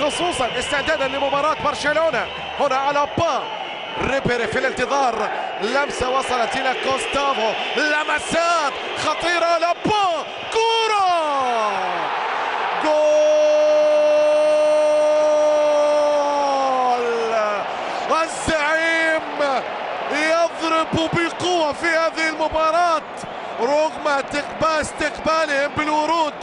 خصوصا استعدادا لمباراة برشلونة. هنا ألابا، ريبيري في الانتظار، لمسة وصلت إلى كوستافو، لمسات خطيرة، ألابا، كرة، جول! الزعيم يضرب بقوة في هذه المباراة رغم استقبالهم بالورود.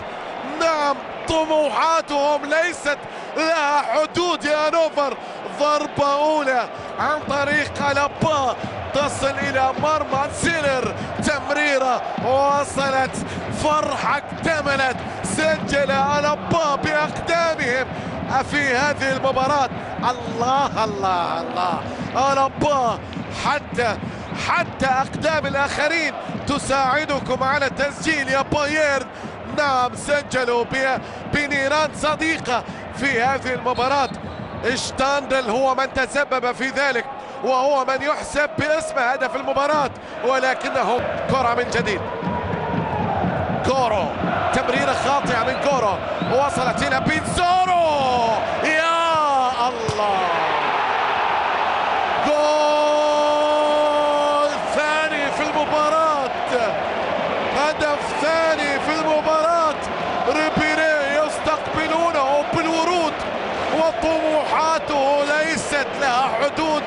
نعم، طموحاتهم ليست لها حدود يا هانوفر. ضربة أولى عن طريق ألابا تصل إلى مرمى سيلر، تمريرة وصلت، فرحة اكتملت، سجل ألابا بأقدامهم في هذه المباراة. الله الله الله، ألابا حتى أقدام الآخرين تساعدكم على التسجيل يا بايرن. نعم، سجلوا بنيران صديقة في هذه المباراة. اشتاندل هو من تسبب في ذلك، وهو من يحسب باسم هدف المباراة، ولكنه كرة من جديد. كورو، تمريرة خاطئة من كورو، وصلت إلى بيتزارو، يا الله، جول ثاني في المباراة، هدف ثاني في المباراة. ريبيري يستقبلونه بالورود وطموحاته ليست لها حدود.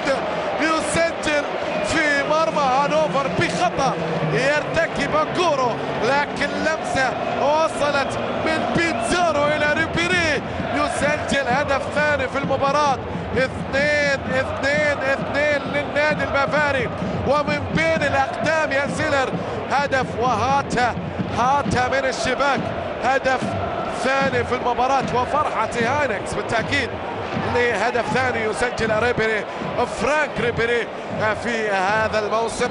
يسجل في مرمى هانوفر بخطأ يرتكب كورو، لكن لمسة وصلت من بيتزارو إلى ريبيري، يسجل هدف ثاني في المباراة. 2-2-2 للنادي البافاري، ومن بين الأقدام يا سيلر هدف، وهاتها هاتها من الشباك، هدف ثاني في المباراة. وفرحة هاينكس بالتأكيد لهدف ثاني يسجل ريبيري، فرانك ريبيري في هذا الموسم.